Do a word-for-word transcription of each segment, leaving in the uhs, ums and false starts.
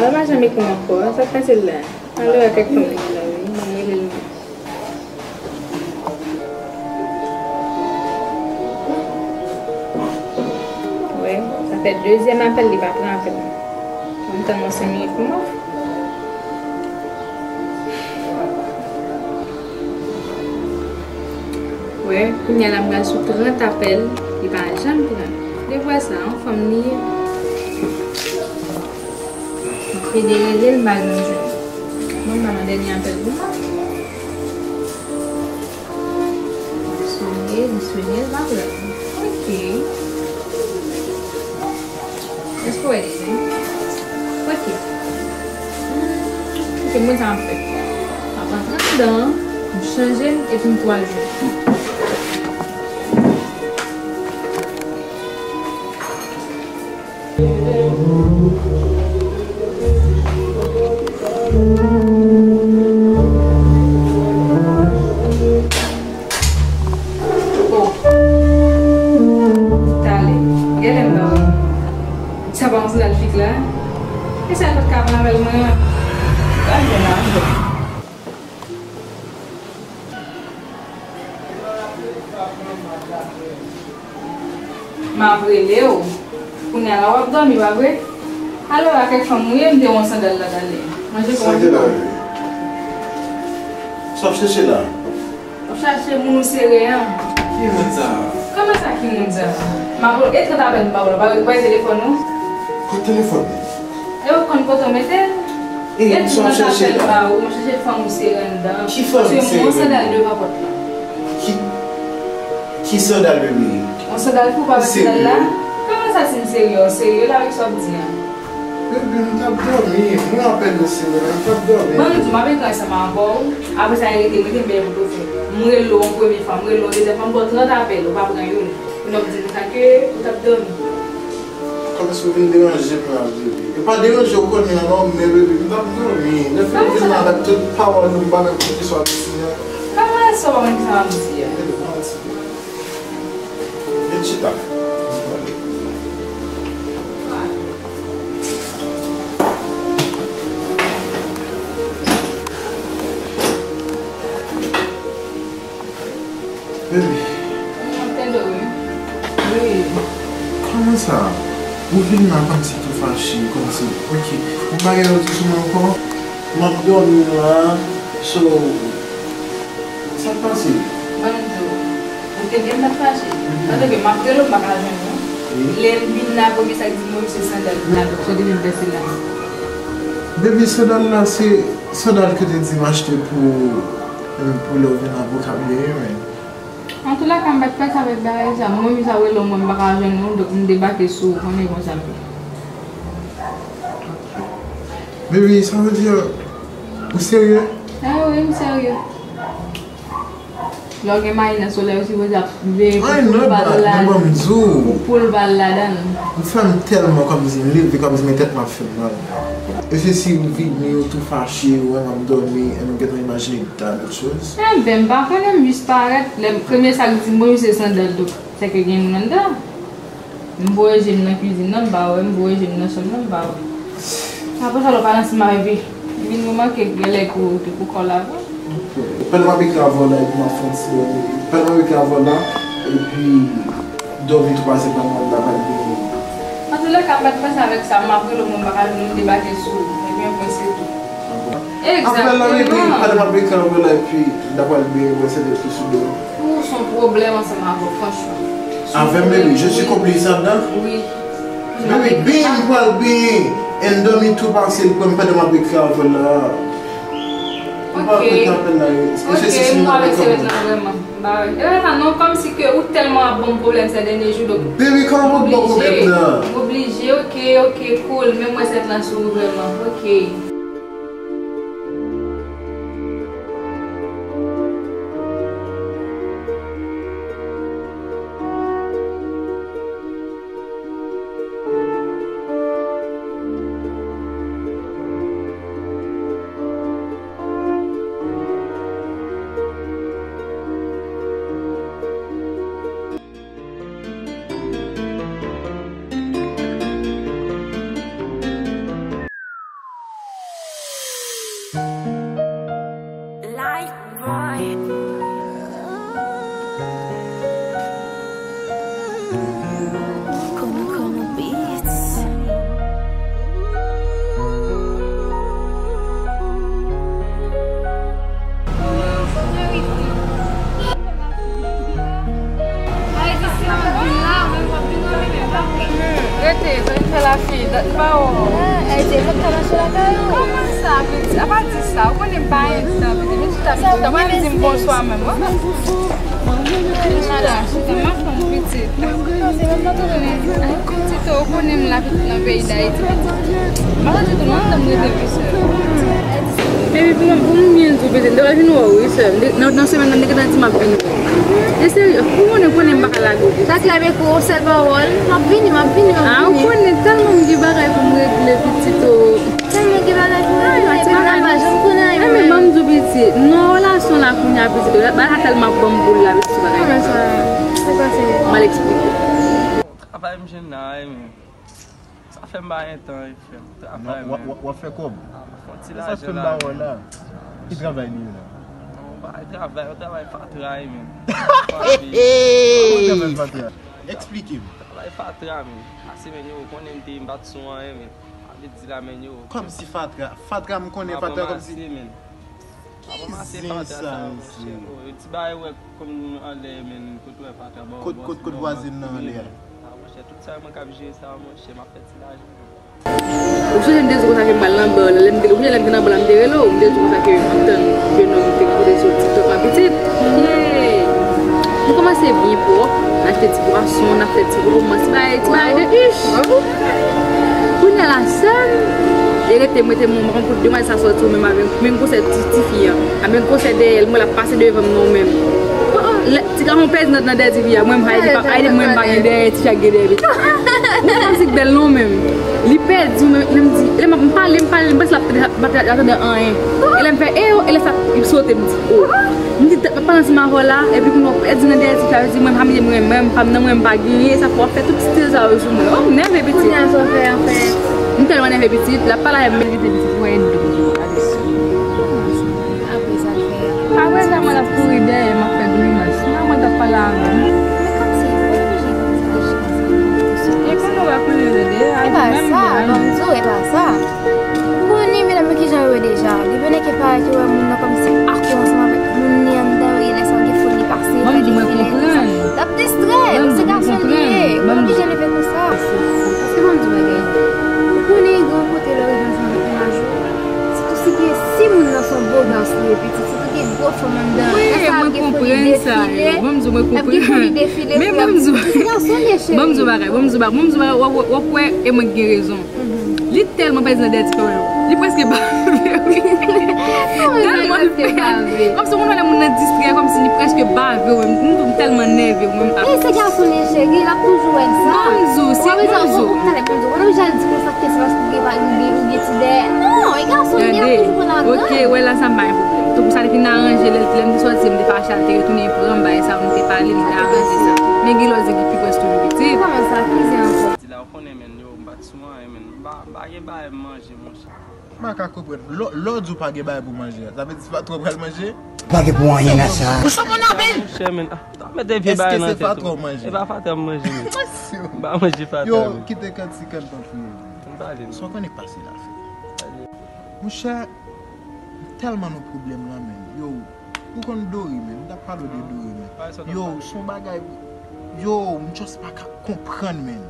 Mwen pa janm ekri m ankò. Sa k pase l la? Ale wè kèk fanm nan la, wi. Mwen rele l non. Wè, sa fè dezyèm apèl li pa pran apèl. Mwen tann yon senk minit pou mwen. Wè, kounye a la m pral sou trant apèl, li pa janm pran. Devwa sa, yon fanm li ye. M ap pede rele l, m pa janm jwenn. Mwen, m nan dènye apèl pou mwen. Sonye, li sonye, l pa pran. Ok. Èske w wè li menm? Ok. Ok, mwen sa m ap fè. M ap antre anndan, m chanje m, epi m pral jwe. Oh. Talè. Genlè m pa wè. Sa pa yon sandal fik la? E sa l pa t ka pran avè l mwen an? Ann jwenn la, ann jwenn. M ap rele w. Kounye a la w ap dòmi, pa vre? Alò, a kèk fanm ou ye, m te wè yon sandal la talè. Manje kòman ki bon? Sa w ap chèche la? W ap chache moun ou sere an. Ki moun sa a? Kòman sa, ki moun sa a? M ap, e trant apèl m pa wè l, w pa wè telefòn ou? Kot telefòn mwen? E ou konn kote w mete l? E sa w ap chèche la? Ou, m ap chèche fanm ou sere anndan. Ki fanm sere? Paske m wè yon sandal devan pòt la. Ki, ki sandal, bebe? Yon sandal pou w pa wè sandal la? Kòman sa, si m serye, w serye la avèk sa w ap di a? Bebe, m t ap dòmi. Mwen apèl ou sere la, m t ap dòmi. Ban m di w, m ap ekri ansanm avè w. Apre sa, rete, rete, m gen yon bagay pou fè. M rele w yon premye fwa, m rele w yon dezyèm fwa, m ba w trant apèl, ou pa pran youn. Pou n ap di konsa ke ou t ap dòmi. Kòmsi w vin deranje m la, bebe. E pa deranje w konnen an non, men bebe, m t ap dòmi. Lè fè m vin la avèk tout pawòl nou, m pa menm koute sa w ap di a. Kòman sa w pa konn ki sa m ap di a? Bebe, manti. Vin chita. Bebe. M ap tande w, wi. Wi. Kòman sa? Ou vin la kòmsi tou fache, kòmsi, ok. Ou pa gen lòt sou mwen ankò? M ap dòmi la, so, sa k pase? Ban m di w. Ou te gen m pa t fache. Antanke m ap rele w, m pa ka jwenn ou. Wi. Lè m vin la, premye sa k di m, se sandal la. Sa w te vin fè la? Bebe, sandal la, se sandal ke w te di m achte pou, pou lè w vin la pou w ka byen, men. Antoulèka, m pa t panse avèk bagay sa. Mwen menm sa rele w, mwen m pa ka jwenn ou, donk m debake sou ou, konnen konsa m ye. Bebe, sa vle di, ou serye? Ah wi, m serye. Lè w gen mayi nan solèy, ou sipoze ap veye pou poul pa al ladan. Pou poul pa al ladan. Ou fè m tèlman kòmsi m leve, kòmsi men tèt m ap fè m mal. E se si ou vini, ou tou fache, ou wè m ap dòmi, e m gentan imajine ta lòt choz. Enben, m pa konnen, m jis parèt. Lè premye sa k di m, bon, se sandal, donk, sèke gen moun anndan. M voye je m nan kwizin nan, m pa wè, m voye je m nan chanm nan, m pa wè. Apre sa, lè w pa nan sima epi vin remanke genlè ke w te pou kò l avè l. Pandan m ap ekri avè w la, epi m ap fè yon ti dòmi. Pandan m ap ekri avè w la, epi dòmi tou pase pandan m ap la pral byen. Antoulèka, m pa t panse avèk sa, m ap rele w, mwen m pa ka jwenn ou, m debake sou ou. Ebyen, mwen se tou. Apre la, epi, pandan m ap ekri avè w la, epi n ta pral byen, mwen se de sou do. Ou se yon pwoblèm ansanm avè w, franchman. Avè m, baby, je suis complice là-dedans. Wi. Baby, byen, m pral byen. E m dòmi tou pase l pran m pandan m ap ekri avè l la. Ou pa konn apèl la, e se si m ap fè kòman. M pa wè. E pa sa non, kòmsi ke ou tèlman ap ban m pwoblèm sè dènye jou, donk. Baby, kòman pou ban pwoblèm nan? M oblije, ok, ok, cool, men mwen sèt lan sou ou vrèman, ok. Se fòk ta mache lakay ou. Kòman sa, pitit? A pa di sa, ou konnen m pa gen tan, pitit. Mwen chita, pitit, ou pa menm di m bonswa menm, wi. Chita, chita, m ap tann pitit. Ay, pitit, ou konnen m la, pitit, nan peyi Dayiti, pitit. M pa santi tou, m ap tann rete pi sèl. Epi pou mwen, pou m byen di w, pitit, m te pral vin wè w, wi, sè m. M te, nan, nan semèn nan, m te gentan di m ap vin wè w. E serye, ou konnen, konnen m pa ka lage w, pitit. Sa klè, men pou yon sèl pawòl, m ap vini, m ap vini, m ap vini. A, ou konnen tèlman m gen bagay pou m regle, pitit, o. Tèlman gen bagay pou regle, pitit, m pa janm konnen anyen. Men ban m di w, pitit, nan relasyon la kounye a, pitit, bagay sa tèlman ap ban m boul la, pitit, bagay. Kòman sa? Se pase? M al eksplike. Travay m jwenn la, wi, men. Sa fè m pa gen tan, wi, frè m. Travay menm. W ap fè kòb? Fè yon ti lajan la. Sa fè m pa wè w la. Ki travay li ye la? Non, pa travay, yon travay fatra, wi, men. Kòman travay fatra? Eksplike m. Travay fatra, men. Pase, men, yo konnen m te, m pa t sou anyen, men. Sa vle di la, men, yo. Kòmsi fatra? Fatra, m konnen fatra kòmsi. M ap ranmase, men. Ki zen sa, mesye? Ti bagay wè kòm anlè, men, kote wè fatra bò. Kot, kot, kot vwazin nan anlè a? A, monchè, tout sa mwen k ap jere sa, monchè, m ap fè ti lajan. Ou sonje m te di w konsa ke m pral nan ba la, lè m te, ou sonje lè m te nan ba la, m te rele w, m te di w konsa ke m ap tann jennonm ki te pote sou TikTok la, pitit. Hey! Nou kòmanse byen pwòp, n achte ti pwason, n ap fè ti romans, ti bagay, ti bagay de ich. Kounye a la, sè m, e rete m, rete m, mwen pa konn kote demwazèl sa sòti, ou menm avè m, menm gwosè ti, tifi an, a menm gwosè dèyè l, mwen l ap pase devan m nan ou menm. Oh, oh, lè, ti gason pèdi nan, nan dèyè tifi a, mwen m, Haïti pa, Haïti mwen m pa gen dèyè, tifi a gen dèyè, pitit. Ou konn si bèl non menm. Li pèdi, ou menm, lè m di, lè m ap, m pale, m pale, m panse l ap tande, l ap tande anyen. E lè m fè, e yo, e lè sa, li sote, m di, oh. M di, tèt pa ansanm avè w la, epi kounye a w pèdi nan dèyè tifi a, yo di mwen pa mete mwen menm, pa m nan mwen, m pa genyen, sa fè w ap fè tout ti tèl sa yo sou mwen. Oh, m nève pitit. Kounye a sa w fè, anfen. M tèlman nève pitit, l ap pale avè m, m evite pitit, pou wè e dou. Apre sa l fè. Apre sa, mwen l ap kouri dèyè m, ap fè grimas. Nan mwen t ap pale avè m. Men kòmsi, mwen oblije kòmsi reji konsa. E konnen w pa konnen yo de, e pa sa, ban m di w, e pa sa. Ou konnen medam yo kijan yo ye deja. Depi yo nèk parèt yo wè moun nan kòmsi ak yo ansanm avèk moun li anndan yo, e lè sa gen foli pase, fè defile konsa. L ap distrè, se gason li ye, ou oblije leve konsa. Paske ban m di w bagay. Ou konnen gen yon kote lè w rive ansanm avèk mennaj ou, sitou si gen, si moun nan se yon bo gans li ye, pitit, sitou gen gwo fanm anndan, lè sa ap gen foli defile, ap gen foli defile, men ban m di w, se gason li ye, cheri. Ban m di w bagay, ban m di w bagay, ban m di w bagay, w ap, w ap wè, e mwen ki gen rezon. Li tèlman pèdi nan dèyè ti pawòl yo. Li prèske bave, wi. Tèlman l pèdi. Kòmsi ou konn wè lè moun nan distrè, kòmsi li prèske bave, wi. M, m tèlman nève, wi, menm. E se gason li ye, cheri, l ap toujou wè sa. Ban m di w, se, ban m di w. Ou pa bezwen al di konsa ke se paske ou gen pa, ou gen, ou gen ti dèyè. Non, e gason li ye, l ap toujou pran ladan. Ok, wè la, sa m pa gen pwoblèm. Tankou sa te fin aranje, lè, lè m te sòti, m te fache, al te retounen pran m, bagay sa, m te pale, m te aranje sa. Men gen lòt zen ki pi près toujou pitit. Kòman sa? Ki zen ankò? Di la, ou konnen, men, yo, m pa t sou anyen, men. M pa, m pa gen bagay m manje, monchè. M pa ka konprann. Lè, lè w di w pa gen bagay pou manje a, sa vle di se pa tou w pral manje? Pa gen pou anyen nan sa. Ou sou moun anpil! Monchè, men, ah, ta mete vye bagay nan tèt ou. Èske se fatra w manje? E pa fatra m manje, men. M pa manje fatra, men. Yo, kite kantik an tanpri. M pale, men. Sa w konnen pase la fè. Monchè, m tèlman nan pwoblèm la, men. Yo, ou konn Dori, men. M t ap pale w de Dori, men. Yo, se yon bagay, yo, m just pa ka konprann, men.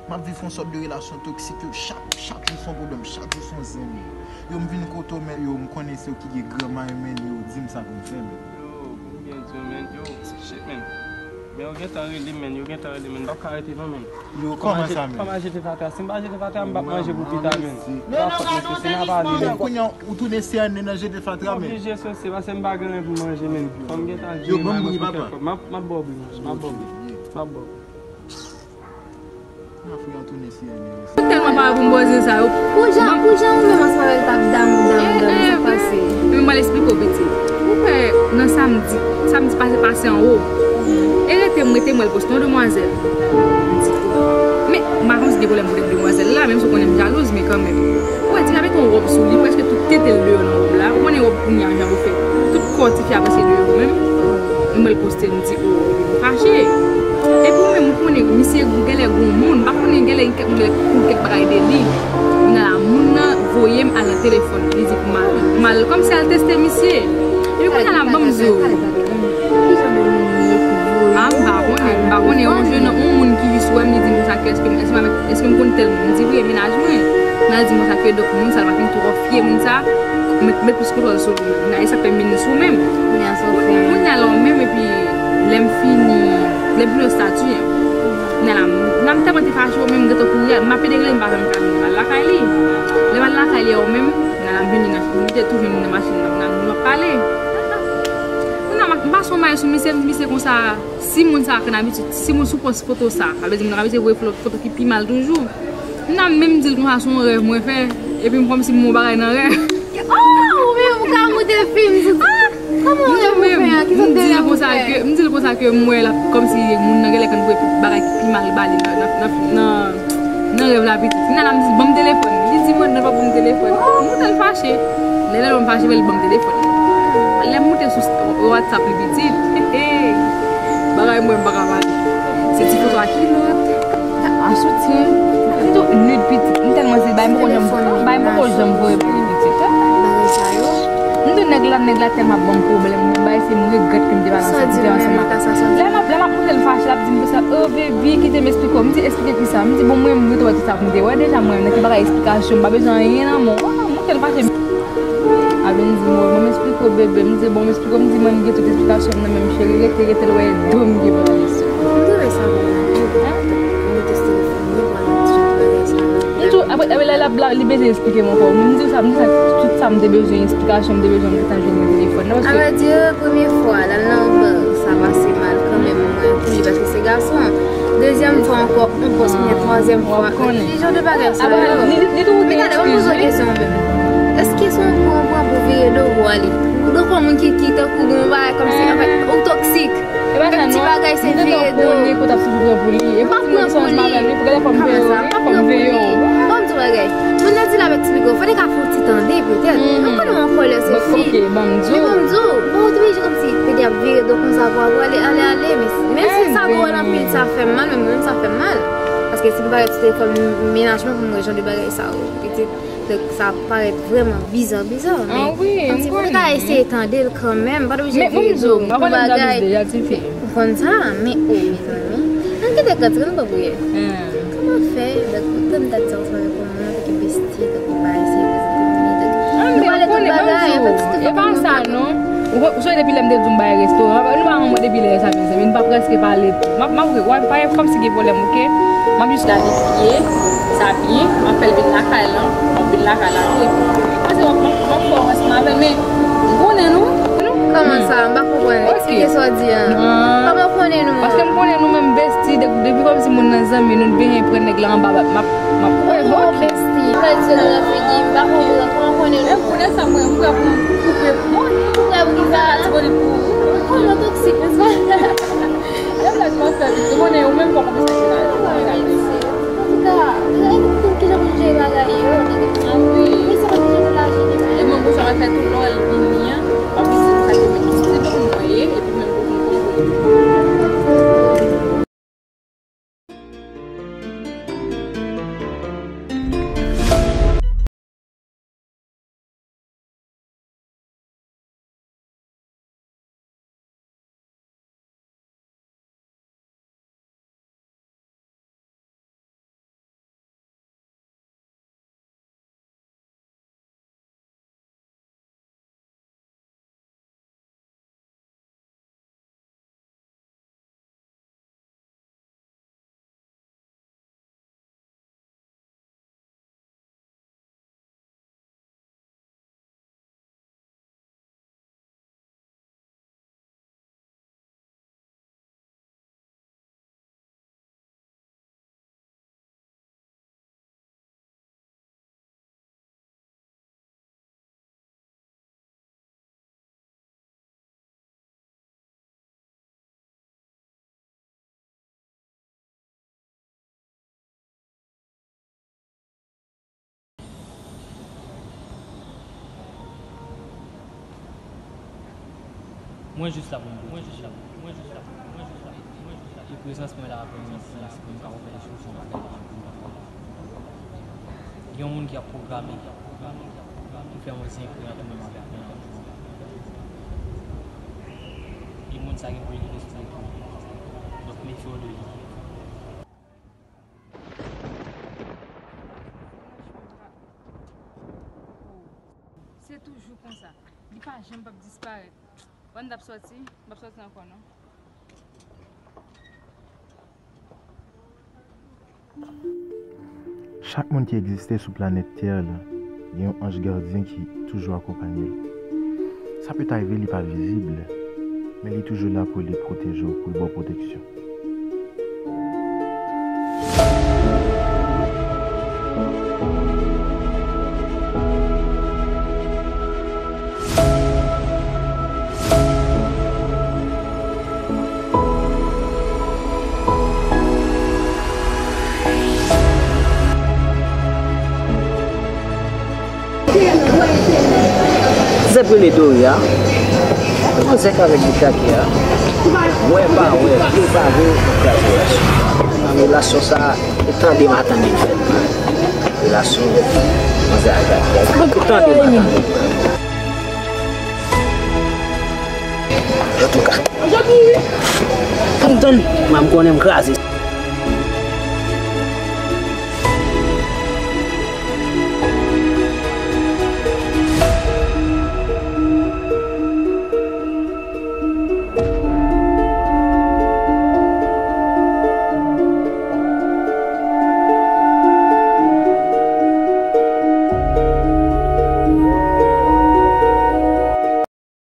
M ap viv yon sòt de relasyon toksik, yo, chak, chak jou se yon pwoblèm, chak jou se yon zen, men. Yo, m vin kote w, men, yo, m konnen se ou ki gen granma yo, men, yo, di m sa pou m fè, men. Yo, pou m byen di w, men, yo, shit, men. Men yo gentan rele m, men, yo gentan rele m, men, m p ap ka rete non, men. Yo, kòman sa, men? Kòman jete fatra? Si m pa jete fatra, m p ap manje pou pita, men. Se pa fòt mwen, se, se nan pale, men. Men kounye a, ou tounen sène nan jete fatra, men. M oblije sòse, paske m pa gen anyen pou manje, men. Fò m gentan jere bagay mwen pou kèk kòb. M ap, m ap ba w bri, m ap ba w bri. M ap ba w bri. Mwen tèlman pa wè pou m bòzen sa yo. Pou jan, pou jan ou menm ansanm avè l t ap damou, damou, damou, sa k pase? Men mwen esplike w, pitit. Ou wè nan samdi, samdi pase, pase anwo. E rete m, rete m wè l poste yon demwazèl. M di, oh. Men, m pa konn si gen pwoblèm pou demwazèl la, menm si w konnen m jalouz, men kanmenm. Ou wè, ti a mete yon wòb sou li, prèske tout tete l deyò nan wòb la. Ou konnen wòb kounye a jan yo fè. Tout kò tifi a prèske deyò menm. M wè l poste, m di, oh, m fache. Epi ou menm, ou konnen, misye genlè gon moun, m pa konnen, genlè gen kèk moun, genlè konn kèk bagay de li. Kounye a la, moun nan voye m al nan telefòn, li di pou m al, pou m al kòmsi al teste misye. Epi kounye a la, ban m di w. A, m pa konnen, m pa konnen, yon jèn, yon moun ki jis wè m, li di m konsa, èske, èske m, èske m konn tèl moun? M di, wi, e mennaj mwen. Nan di mwen sa ke donk moun sa l pa fin twò fye moun sa, met, met plis kontwòl sou li. Nan e sa k fè m vin sou menm. Kounye a la w menm epi lè m fini, lè m fini estati. Nan la, nan m tèlman te fache w menm gentan kouri, m ap ede rele m pa janm ka vin. M al lakay li. Lè m al lakay li a w menm, nan la m vini nan, m te tou vini nan machin nan, nan nou ap pale. Kounye a m pase yon may sou misye, m di misye konsa, si moun sa a konn abitid, si moun sou pòs foto sa, sa vle di moun nan abitye voye foto ki pi mal toujou. M nan menm di l konsa se yon rèv mwen fè, epi m kòmsi m wè yon bagay nan rèv. Oh, ou menm ou ka moute fim sou sa. Kòman yon rèv ou fè a? Ki sòt de rèv ou fè? M di l konsa ke m wè l ap kòmsi moun nan genlè konn voye bagay ki pi mal ba li nan, nan, nan, nan, nan rèv la pitit. Kounye a la m di l ban m telefòn. Li di mwen non, l p ap ban m telefòn. M moute l fache. Lè lè l ban m fache, men li ban m telefòn. Lè m moute sou WhatsApp li pitit. Bagay mwen m pa ka pale. Se ti foto a kilòt, a soutyen, m tou nude pitit. M tèlman se bay m poko janm, bay m poko janm voye pou li pitit. M tou nèg la, nèg la tèlman ap ban m pwoblèm. Mwen bay se m regrèt ke m te pa nan sa, te ansanm ak. Lè m ap, lè m ap moute l fache, l ap di m konsa, "Oh baby, kite m eksplike w." M di, "Eksplike kisa?" M di, "Bon, mwen, mwen tou wè kisa pou m te wè deja, mwen, nan ki bagay eksplikasyon, m pa bezwen anyen nan men w." Oh non, moute l fache. Avin di mwen, mwen m eksplike w bebe, m di bon, m eksplike w, m di mwen m gen tout eksplikasyon m nan men m cheri, rete, rete l wè do m gen pou l ale sou. M te wè sa vrèman anpil. Mwen te telefòn mwen pou al nan ti jan de bagay sa yo. M tou, apre, apre la, la, la, li bezwen eksplike m ankò. M di sa, m di sa, tout sa m te bezwen, eksplikasyon m te bezwen, m gentan jwenn nan telefòn nan, paske. Avèdi, premye fwa, l al nan bank, sa pase mal kanmenm, mwen, pou li, paske se gason. Dezyèm fwa ankò, yon pòs, kounye a twazyèm fwa. Ki jan de bagay sa yo? Li, li, li tou gen eskiz, wi. Men gade, ban m poze w kesyon menm. Èske se yon pran, pran pou vire do pou ale? Ou tankou yon moun ki, ki tankou gen yon bagay kòmsi, anfèt, ou toksik. Fè ti bagay se vire do. M pa pran pou li. M pa pran pou li. Kòman sa? M pa pran pou li. Ban m di w yon bagay. Moun nan di l avèk ti pigo, fò te ka fè yon ti tande, petèt. M konnen w an kòlè, se fi. Men ban m di w, bon, ou te oblije kòmsi, petèt ap vire do konsa pou, pou ale, ale, ale, men, men si sa gwo anpil, sa fè m mal, men mwen menm sa fè m mal. Paske si m pa ret sou telefòn mennaj mwen pou m wè jan de bagay sa yo, pitit. Donk, sa parèt vrèman biza, biza, men kòmsi pou nou ta eseye tande l kanmenm, pa t oblije vire do pou bagay. Ou konn sa, men o, mezanmi. Ann kite kant, nou pa pou ye. Kòman fè, donk, ou tann dat sa, ou travay pou mwen, antanke besti, donk, ou pa eseye prezante m li, donk, nou pale tout bagay, antanke tout bagay. E pa sa, non. Ou, ou sonje depi lè m te di w m bay restoran, nou pa yon mwa depi lè sa, mezanmi, nou pa prèske pale tou. M ap, m ap, w ap, pa gen kòmsi gen pwoblèm, oke? M ap jis gade piye sa byen, m ap fè l vin lakay lan, m ap vin lakay la tou, epi, paske m ap, m ap, m ap fè w ansanm avè l, men m konnen nou. Kòman sa? M pa konprann. Eksplike sa w di a. Kòman w konnen nou an? Paske m konnen nou menm besti, de-, depi kòmsi moun nan zanmi nou, nou benyen pran nèg la anba, m ap, m ap, m ap, oh, besti, fè di nan figi, m pa konprann. Kòman w konnen nou? Kounye sa mwen, m prè pou m koupe. Ou prè pou ki sa? Disponible pou. Kòman toksik, nèspa? Lè m la di m ap fè vit, ou konnen ou menm fò w konn sa ki mal. Antouka, kijan pou jere bagay yo? Ah wi. Wi, se pa kijan pou laje li. E mwen, konsa m ap fè tou lò l vini an, m ap di sa ke mwen, se pou mwen ye, epi menm pou mwen. Mwen jis la pou m pwoteje. E prezans mwen la avè w, se pou m ka fè yon bagay ki pou m pa fè. Gen yon moun ki ap pwograme pou fè yon zen kre antre menm avèk mwen. E moun sa gen pou li rete sou tou. Donk, mefye w de li. Se toujou konsa. Li pa janm p ap disparèt. Bon, n t ap sòti, m p ap sòti ankò non. Chak moun ki egziste sou planèt tè la gen yon anj gadyen ki toujou akonpanye l. Sa pèt arive li pa vizib, men li toujou la pou li pwoteje w, pou l ba w pwoteksyon. Zèb rele Dori a. Ou konn zèk avèk bouch kake a. Wè pa wè, vle pa vle, kraze relasyon. Relasyon sa, e tande m a tande l fèt. Relasyon manzè ak gason. Ou tande m a tande l. Antouka, pou m tann, mwen m konnen m kraze.